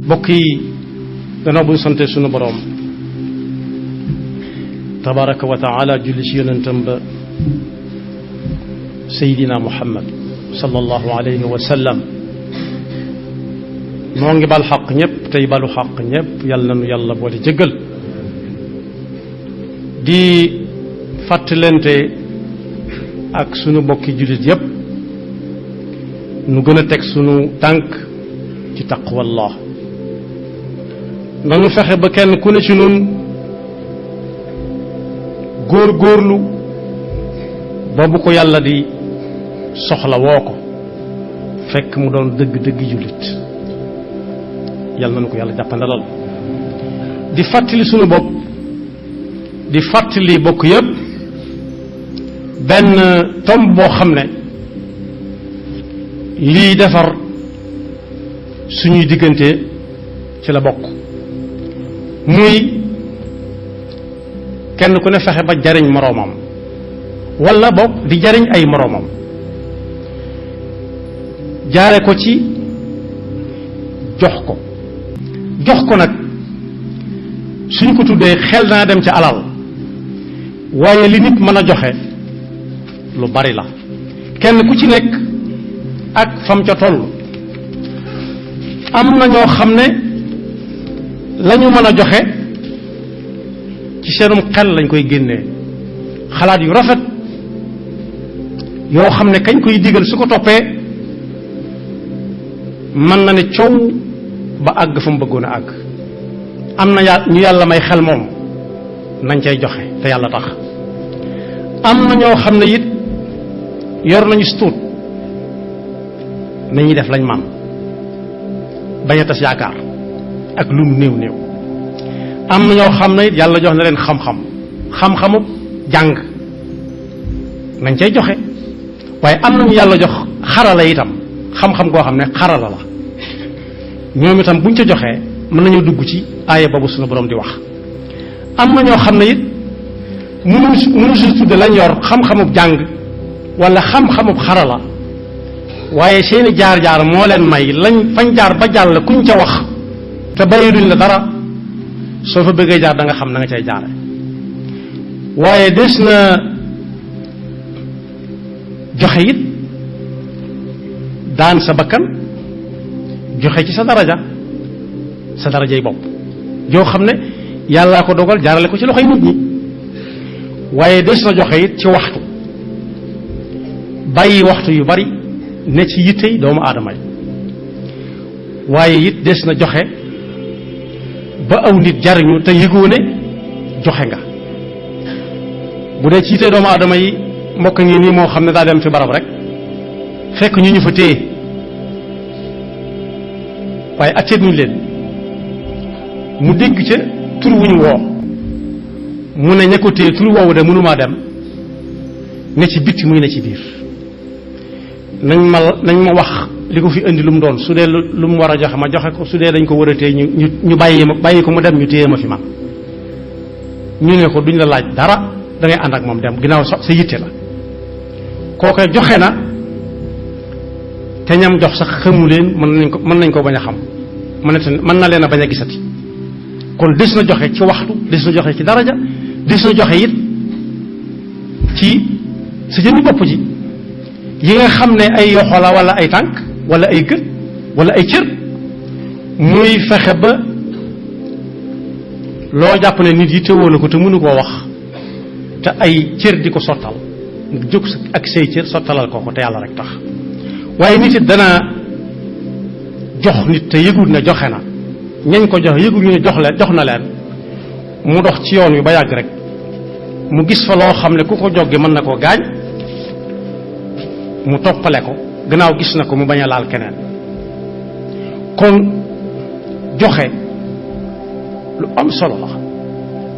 bokk yi gannaaw bu ñu sante sunu boroom tabaraka wa taala julli ci yonentam ba sayidina muhammad sallallahu alayhi wa sallam noo ngi bal xaq ñëpp tey balu xaq ñëpp yàlla na nu yàlla boole jëggal di fàttalente ak sunu bokki jullit yépp nu gën a teg sunu tànk ci taqwallah nanu fexe ba kenn ku ne ci nun góor góorlu ba bu ko yàlla di soxla woo ko fekk mu doon dëgg-dëgg jullit yàlla na ko yàlla jàppandalal di fàttali sunu bopp di fàttali bokk yépp benn tomb boo xam ne lii defar suñuy diggante ci la bokk muy kenn ku ne fexe ba jariñ moroomam walla bokk di jariñ ay moroomam jaare ko ci jox ko nag suñ ko tuddee xel naa dem ca alal waaye li nit mën a joxe lu bari la kenn ku ci nekk ak fam ca toll am na ñoo xam ne lañu mën a joxe ci seenum xel lañ koy génnee xalaat yu rafet yoo xam ne kañ koy digal su ko toppee mën na ne coow ba àgg fa mu bëggoon a àgg am na ñu yàlla may xel moom nañ cay joxe te yàlla tax am na ñoo xam ne it yor nañu stuut nañuy def lañ man bañ a tas yaakaar ak lu mu néew néew am na ñoo xam ne it yàlla jox na leen xam-xamu jàng nañ cay joxe waaye am nañu yàlla jox xarala itam xam-xam koo xam ne xarala la ñoom itam buñ ca joxee mën nañoo dugg ci aaya boobu sunu borom di wax am na ñoo xam ne it mënu si tudde lañ yor xam-xamub jàng wala xam-xamub xarala waaye seeni jaar-jaar moo leen may lañ fañ jaar ba jàll kuñ ca wax te bàyyi duñ la dara soo fa bëggee jaar da nga xam na nga cay jaare waaye des na joxe it daan sa bakkan joxe ci sa darajay bopp joo xam ne yàllaa ko dogal jaarale ko ci loxoy nit ñi waaye des na joxe it ci waxtu bàyyi waxtu yu bari ne ci yittey doomu aadama yi waaye it des na joxe ba aw nit jariñu te yëgoo ne joxe nga bu dee ci yittey doomu aadama yi mbokk ngi nii moo xam ne daa dem fi barab rek fekk ñu fa téye waaye acceet ñu leen mu dégg ca tur wuñu woo mu ne ña ko téye tur woowu de mënumaa dem ne ci bitti muy ne ci biir nañ ma wax li ko fi indi lu mu doon su dee lu mu war a joxe ma joxe ko su dee dañ ko war a téye ñu bàyyi ko mu dem ñu téye ma fi man ñu ne ko duñ la laaj dara da ngay ànd ak moom dem ginnaaw sa yitte la kooke joxe na te ñam jox sax xamu leen mën nañ ko bañ a xam mën na leen a bañ a gisati kon des na joxe ci waxtu des na joxe ci daraja des na joxe it ci sa jëmmi bopp ji yi nga xam ne ay yoxo la wala ay tànk wala ay gët wala ay cër muy fexe ba loo jàpp ne nit yi teewoo na ko te mënu koo wax te ay cër di ko sottal nga jóg ak say cër sottalal ko te yàlla rek tax waaye nit it dana jox nit te yëgul ne joxe na ñañ ko jox yëgul ñu ne jox na leen mu dox ci yoon wi ba yàgg rek mu gis fa loo xam ne ku ko joggi mën na koo gaañ mu toppale ko gannaaw gis na ko mu bañ a laal keneen kon joxe lu am solo la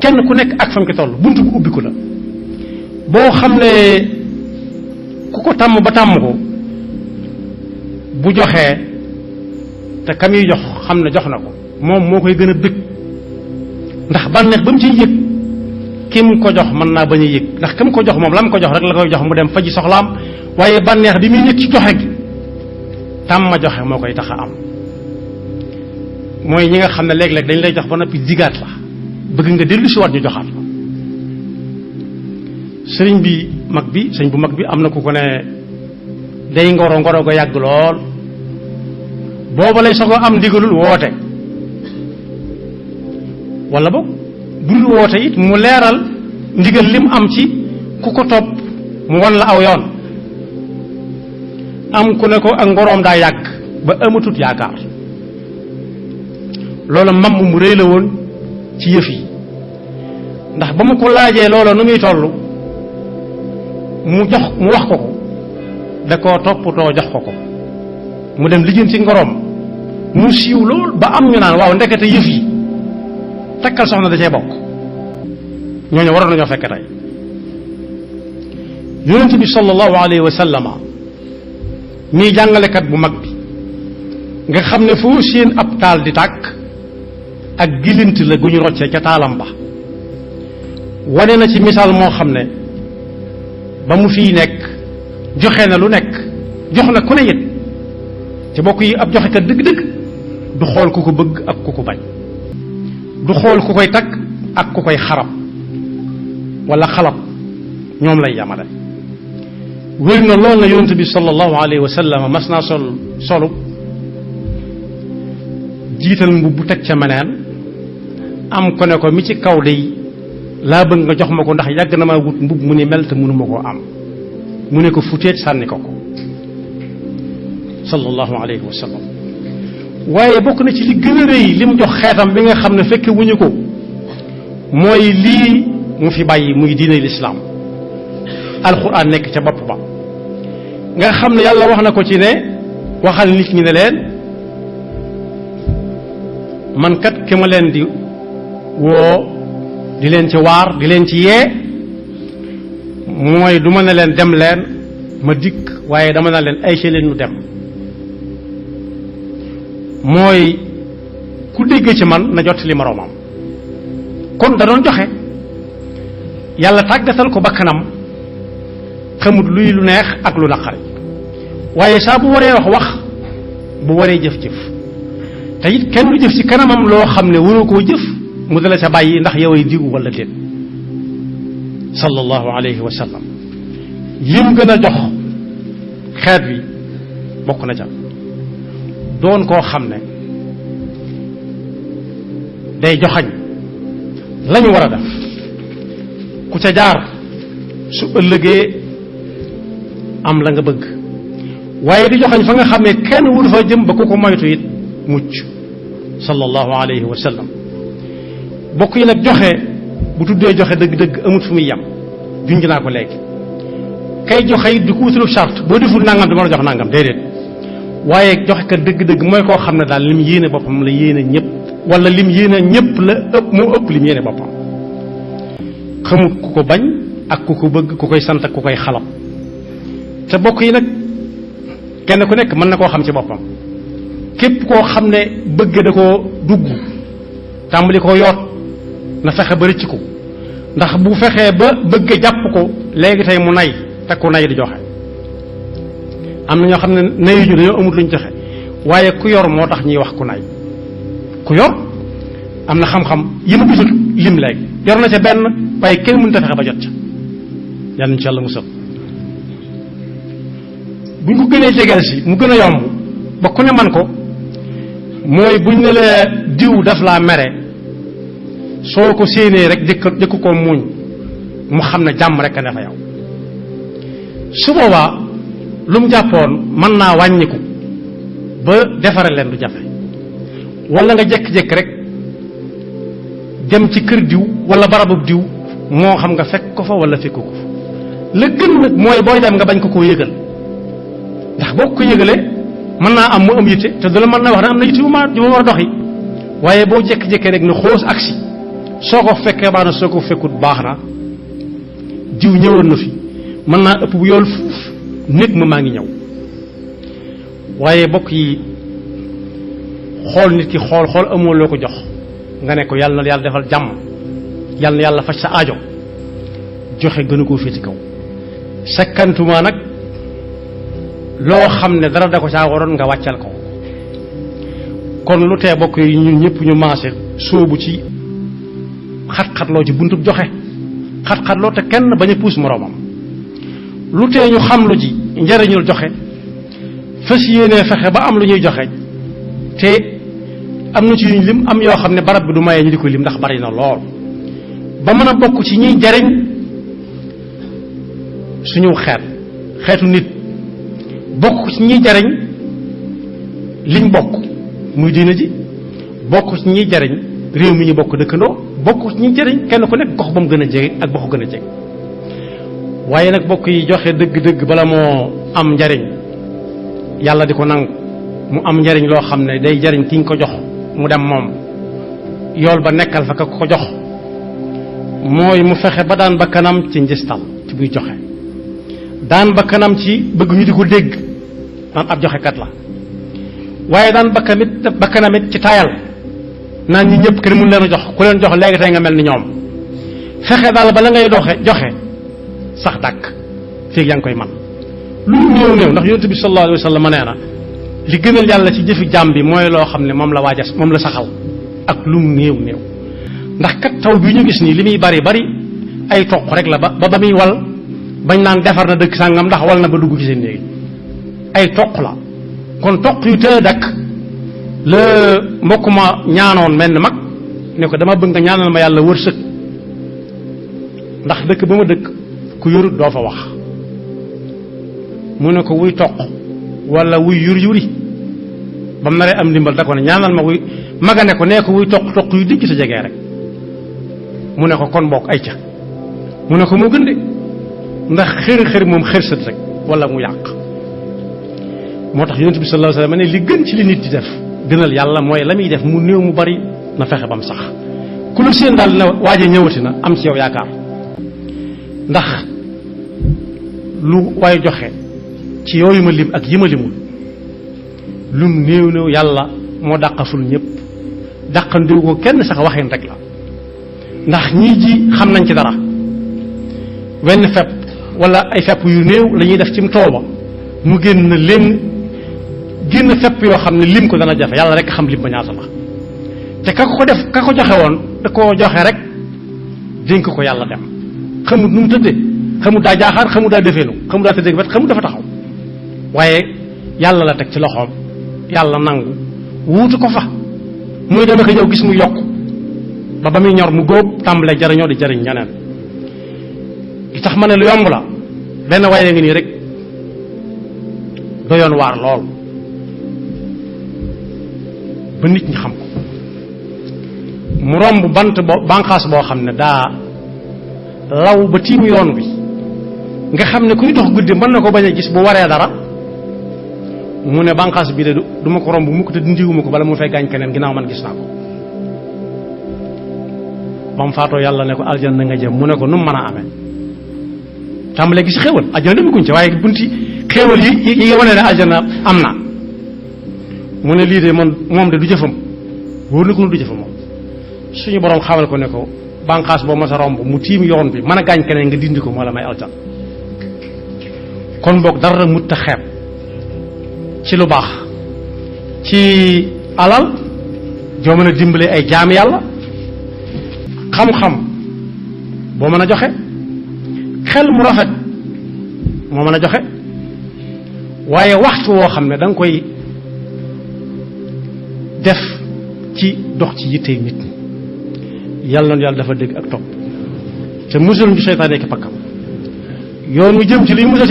kenn ku nekk ak fam ki toll buntu bu ubbiku la boo xam ne ku ko tàmm ba tàmm ko bu joxee te kam yi jox xam ne jox na ko moom moo koy gën a bëgg ndax bànneex ba mu ciy yëg kim ko jox mën naa bañ a yëg ndax kim ko jox moom la mu ko jox rek la koy jox mu dem faji soxlaam waaye bànneex bi muy yëg ci joxe gi tàmm ma joxe moo koy tax a am mooy ñi nga xam ne léeg-léeg dañ lay jox ba noppi digaat la bëgg nga dellu si waat ñu joxaat la. sëriñ bi mag bi sëriñ bu mag bi am na ku ko ne day ngoro ga yàgg lool booba lay soog a am ndigalul woote wala boog dul woote it mu leeral ndigal lim am ci ku ko topp mu wan la aw yoon. am ku ne ko ak ngoroom daa yàgg ba amatut yaakaar loola mam mu rëy la woon ci yëf yi ndax ba mu ko laajee loola nu muy toll mu wax ko ko da koo toppatoo jox ko ko mu dem lijjanti ci ngoroom mu siiw lool ba am ñu naan waaw ndekete yëf yi takkal soxna da cee bokk. ñooñu waroon nañoo fekk tey yonent bi sallallahu alayhi wa sallama mii jàngalekat bu mag bi nga xam ne foo seen ab taal di tàkk ak gilint la gu ñu roccee ca taalam ba wane na ci misaal moo xam ne ba mu fiy nekk joxe na lu nekk jox na ku ne it ci bokk yi ab joxekat dëgg-dëgg du xool ku ko bëgg ak ku ko bañ du xool ku koy takk ak ku koy xarab wala xalab ñoom lay yamale. wér na lool na yonent bi sallallahu alayhi wa sallam mas naa solu jiital mbubb teg ca meneen am ko ne ko mi ci kaw day laa bëgg nga jox ma ko ndax yàgg na maa wut mbubb mu ni mel te mënuma koo am mu ne ko futeet sànni ko ko sallallahu alayhi wa sallam. waaye bokk na ci li gën a rëy li mu jox xeetam bi nga xam ne fekke wuñu ko mooy lii mu fi bàyyi muy diine lislaam alxuraan nekk ca bopp ba nga xam ne yàlla wax na ko ci ne waxal nit ñi ne leen man kat ki ma leen di woo di leen ci waar di leen ci yee mooy du ma ne leen dem leen ma dikk waaye dama na leen ay ci leen ñu dem mooy ku dégg ci man na jot li moroomam kon da doon joxe yàlla tàggatal ko bakkanam xamut luy lu neex ak lu naqari waaye saa bu waree wax bu waree jëf-jëf te it kenn du jëf ci kanamam loo xam ne waroo koo jëf mu dala ca bàyyi ndax yow ay digu wala déet sallallahu alayhi wa sallam yim gën a jox xeet wi bokk na ca doon koo xam ne day joxañ lañu war a def ku ca jaar su ëllëgee am la nga bëgg waaye di joxañ fa nga xam ne kenn wul fa jëm ba ku ko moytu it mucc sallallahu alayhi wa sallam. bokk yi nag joxe bu tuddee joxe dëgg-dëgg amut fu muy yem junj naa ko léegi kay joxe it di ko wutalu charte boo deful nangam du mën a jox nangam déedéet waaye joxe kat dëgg-dëgg mooy koo xam ne daal lim yéene boppam la yéene ñëpp wala lim yéene ñëpp la ëpp moo ëpp lim yéene boppam xamut ku ko bañ ak ku ko bëgg ku koy sant ak ku koy xalab te bokk yi nag kenn ku nekk mën na koo xam ci boppam képp koo xam ne bëgg da koo dugg tàmbali koo yoot na fexe ba rëcc ko ndax bu fexee ba bëgg jàpp ko léegi tey mu nay te ku nay di joxe am na ñoo xam ne nayuñu dañoo amut luñ joxe waaye ku yor moo tax ñuy wax ku nay ku yor am na xam-xam yi ma gisut lim léegi yor na ca benn waaye kenn mënut a fexe ba jot ca yàlla insha Allah musal buñ ko gënee jegeel si mu gën a yomb ba ku ne man ko mooy buñ ne la diw daf laa mere soo ko séenee rek jëkk ko muñ mu xam ne jàmm rek a ne fa yow su boobaa lu mu jàppoon mën naa wàññiku ba defare leen du jafe wala nga jekk-jekk rek dem ci kër diw wala barabub diw moo xam nga fekk ko fa wala fekku ko fa la gën nag mooy booy dem nga bañ ko koo yëgal ndax boo ko yëgalee mën naa am mu am yitte te du la mën na wax ne am na yitte yu ma war a doxi waaye boo jekk-jekkee rek ne xoos agsi soo ko fekkee baax na soo ko fekkut baax na diw ñëwoon na fi mën naa ëpp bu yool fuuf nekk ma maa ngi ñëw waaye bokk yi xool nit ki xool amoo loo ko jox nga ne ko yàlla na yàlla defal jàmm yàlla na yàlla faj sa aajo joxe gënu koo féeti kaw sakkantuma nag loo xam ne dara da ko caa waroon nga wàccal ko kon lu tee bokk yi ñun ñëpp ñu maase sóobu ci xat-xatloo ci buntub joxe xat-xatloo te kenn bañ a puus moroomam lu tee ñu xam lu ji njariñul joxe fas yéenee fexe ba am lu ñuy joxe te am na ci yuñ lim am yoo xam ne barab bi du mayee ñu di ko lim ndax bari na lool ba mën a bokk ci ñuy jariñ suñu xeetu nit bokk ci ñuy jariñ liñ bokk muy diina ji bokk ci ñuy jariñ réew mi ñu bokk dëkkandoo bokk ci ñuy jariñ kenn ku nekk gox ba mu gën a jege ak ba ko gën a jege waaye nag bokk yi joxe dëgg-dëgg bala moo am njariñ yàlla di ko nangu mu am njariñ loo xam ne day jariñ ki ñu ko jox mu dem moom yool ba nekkal fa ka ko jox mooy mu fexe ba daan bakkanam ci njistal ci buy joxe daan bakkanam ci bëgg ñu di ko dégg naan ab joxekat la waaye daan bakkanamit ci taayal naan ñi ñëpp kenn mun leen a jox ku leen jox léegi tey nga mel ni ñoom fexe daal ba la ngay joxe sax dàkk feeg yaa ngi koy man lu mu néew néew ndax yonent bi sallallahu alayhi wa sallam nee na li gënal yàlla ci jëfi jaam bi mooy loo xam ne moom la saxal ak lu mu néew néew ndax kat taw bi ñu gis nii li muy bari bari ay toq rek la ba muy wal bañ naan defar na dëkk sàngam ndax wal na ba dugg ci seen néegi ay toq la kon toq yu tëë dakk la mbokk ma ñaanoon mel ni mag ne ko dama bëgg nga ñaanal ma yàlla wërsëg ndax dëkk ba ma dëkk ku yorut doo fa wax mu ne ko wuy toq wala wuy yuri ba mu naree am ndimbal da ko ne ñaanal ma wuy maga ne ko nee ko wuy toq yu dijj sa jegee rek mu ne ko kon bokk ay ca mu ne ko moo gën de ndax xër moom xër sët rek wala mu yàq moo tax yonent bi sallallahu alayhi wasallam ne li gën ci li nit di def gënal yàlla mooy la muy def mu néew mu bari na fexe ba mu sax ku la seen daal na waaje ñëwati na am ci yow yaakaar ndax lu waaye joxe ci yooyu ma lim ak yi ma limul lum néew yàlla moo dàqaful ñëpp dàqandiwu ko kenn sax waxin rek la ndax ñii ji xam nañ ci dara wenn fepp wala ay fepp yu néew la ñuy def cim tool ba mu génn fepp yoo xam ne lim ko dana jafe yàlla rek xam lim ba ñaata la te ka ko joxe woon da koo joxe rek dénk ko yàlla dem xamut nu mu tëddee xamut daa jaaxaar xamut daa defeenu xamut daa tëddee wet xamut dafa taxaw waaye yàlla la teg ci loxoom yàlla nangu wuutu ko fa muy dem ak ñëw gis mu yokk ba muy ñor mu góob tàmbalee jariñoo di jariñ ñeneen li tax ma ne lu yomb la benn waaye ngi nii rek doyoon waar lool ba nit ñi xam ko mu romb banqaas boo xam ne daa law ba tiimu yoon bi nga xam ne kuy dox guddi mën na ko bañ a gis bu waree dara mu ne banqaas bi de du ma ko romb mukk te dindiwuma ko bala mu fay gaañ keneen ginnaaw man gis naa ko ba mu faatoo yàlla ne ko aljanna nga jëm mu ne ko nu mu mën a amee tàmbalee gis xéewal aljanna demaguñ ci waaye bunti xéewal yi nga wane ne aljanna am na mu ne lii de moom de du jëfam wóor na ko du jëfam moom suñu borom xamal ko ne ko banqaas boo mas a romb mu tiim yoon bi mën a gaañ keneen nga dindi ko moo la may aljan kon boog dara mutta xeeb ci lu baax ci alal joo mën a dimbale ay jaam yàlla xam-xam boo mën a joxe xel mu rafet moo mën a joxe waaye waxtu woo xam ne da nga koy def ci dox ci yittey nit ñi yàlla na yàlla dafa dégg ak topp te musul ñu seytaane ki pakkam yoon wu jëm ci li ñu musul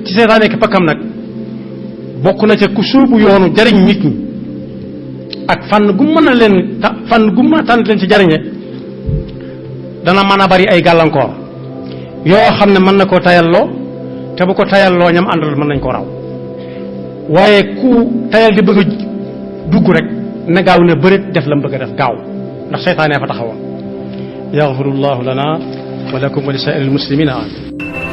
seytaane ki pakkam nag bokk na ca ku suubu yoonu jariñ nit ñi ak fànn gu mën a tànn leen ci jariñe dana mën a bari ay gàllankoor yoo xam ne mën na koo tayalloo te bu ko tayalloo ñam àndal mën nañ ko raw waaye ku tayal di bëgg a dugg rek na gaaw ne bërit def la mu bëgg a def gaaw ndax seytaane fa taxawoon yaxfirullahu lana wa lakum wa li saa'iril muslimina amin